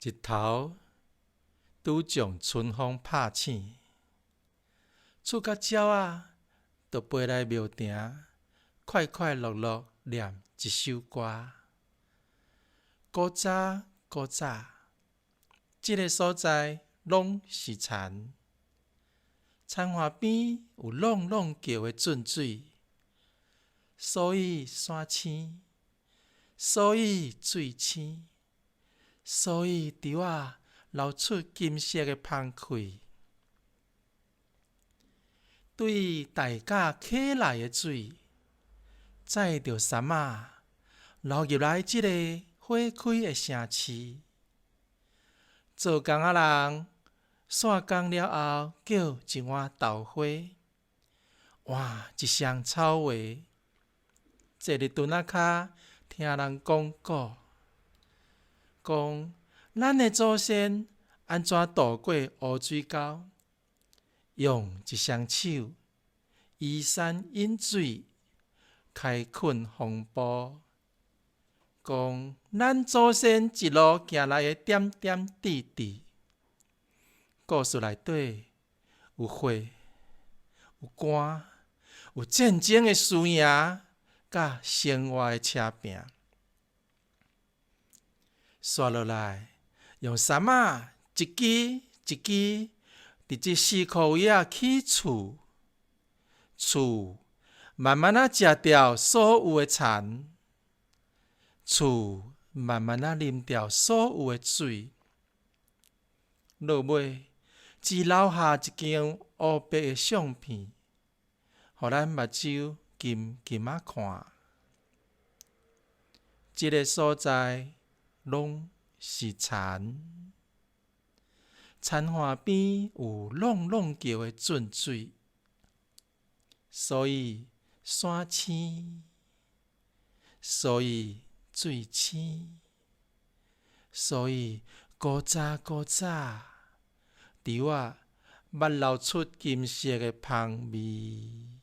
日頭拄將春風拍醒，厝角鳥仔就飛來廟埕，快快樂樂念一首歌。古早古早，這个所在攏是田，田岸邊有閬閬叫的圳水，所以山青，所以水清，所以稻仔流出金色的芳氣。對大甲溪來的水，載著杉仔流入來這个花開的城市。做工仔人散工了後，叫一碗豆花，換一雙草鞋，坐佇墩仔跤聽人講古，講咱的祖先按怎渡過烏水溝，用一雙手移山引水，開墾風暴。講咱祖先一路行來的點點滴滴，故事內底有血、有肝、有戰爭的輸贏，佮生活的車拼。煞落來，用杉仔一支一支，佇這四箍位仔起厝，厝慢慢仔食掉所有的田，厝慢慢仔啉掉所有的水，落尾只留下一張烏白的相片，予咱目睭金金仔看。這个所在攏是田，田岸邊有閬閬叫的圳水，所以山青，所以水清，所以古早古早，稻仔捌流出金色的芳味。